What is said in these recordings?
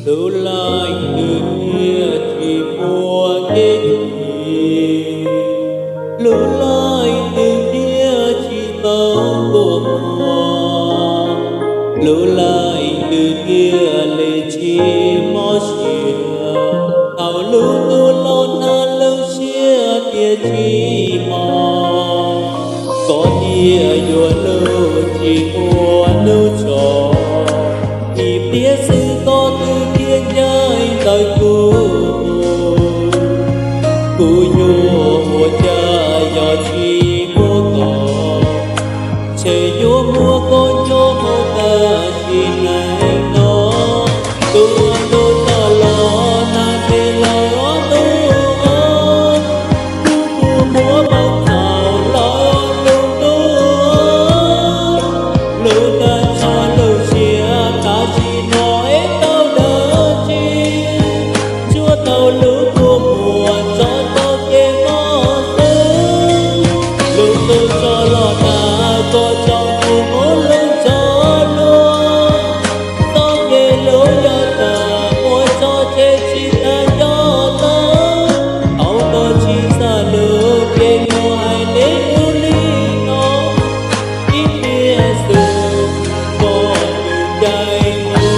Lub leej twg thiaj tsis muaj kev cia, lub leej twg thiaj tsis tau kua muag, lub leej twg thiaj li tsis mob siab. Thaum lub ntuj los nag lub siab tias tsis hmo, koj thiaj yuav luag tsis muaj hnub tso. Ib pliag xwb koj twb thiaj ncaim ntawm kuv, kuv yuav ua cas yog tsis muaj koj, ntshe yuav muab koj nco mus tam sim neej no. Tus uas ntuj txoj los nag nti los ntuj, kuv kua muag npau taws los lub ntuj, lub tag nrho lub siab tam sim no es tau dab tsi, tsuas tau lub kua muag tso txoj kev mob xwb. Lub ntuj tso los nag, koj tso kuv mus lub tso luag, txoj kev hlub yog tas muab tso tseg tsis tas yog lawm. Thaum koj tsis xav lub cev koj hais li ub li no, ib pliag xwb koj twb ncaim mus.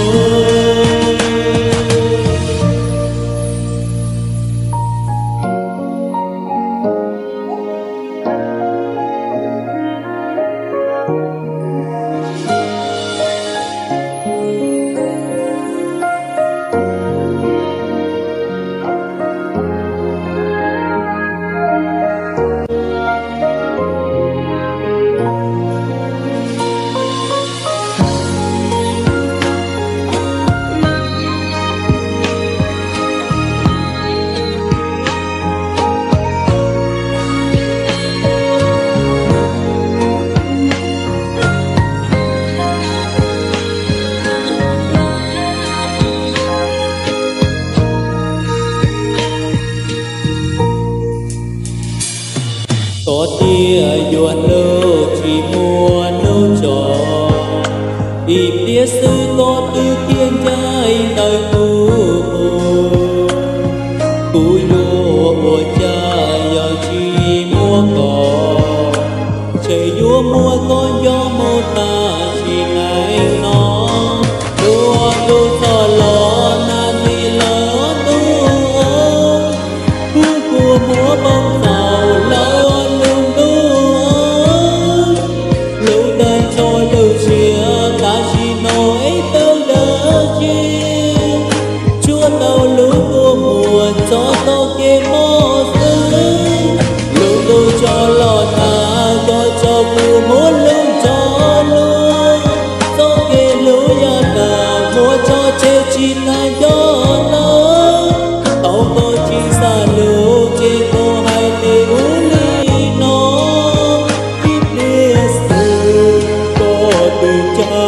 Koj thiaj yuav luag tsis muaj hnub tso, ib pliag xwb koj twb thiaj ncaim ntawm kuv. Kuv yuav ua cas yog tsis muaj koj, ntshe yuav muab koj nco mus tam sim neej no. Lub ntuj txoj los nag nti los ntuj, kuv kua muag npau taws los lub ntuj, lub tag nrho lub siab tam sim no es tau dab tsi, tsuas tau lub kua muag tso txoj kev mob xwb. Lub ntuj tso los nag, koj tso kuv mus lub tso luag, txoj kev hlub yog tas muab tso tseg tsis tas yog lawm. Thaum koj tsis xav lub cev koj hais li ub li no, ib pliag xwb koj twb ncaim